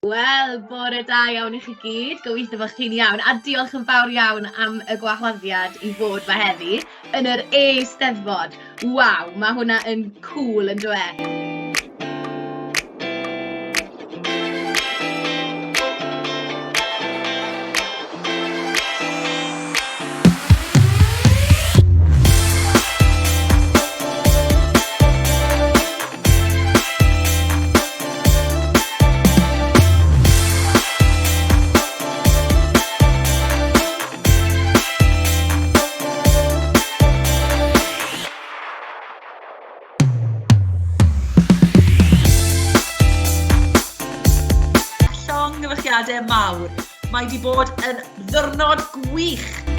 Wel, bore da iawn i chi gyd. Gobeithio bod chi'n iawn. A diolch yn fawr iawn am y gwahoddiad i fod 'ma heddi yn yr Eisteddfod. Waw, mae hwnna yn cŵl yn dyw e? Llongyfarchiadau mawr. Mae wedi bod yn ddwrnod gwych.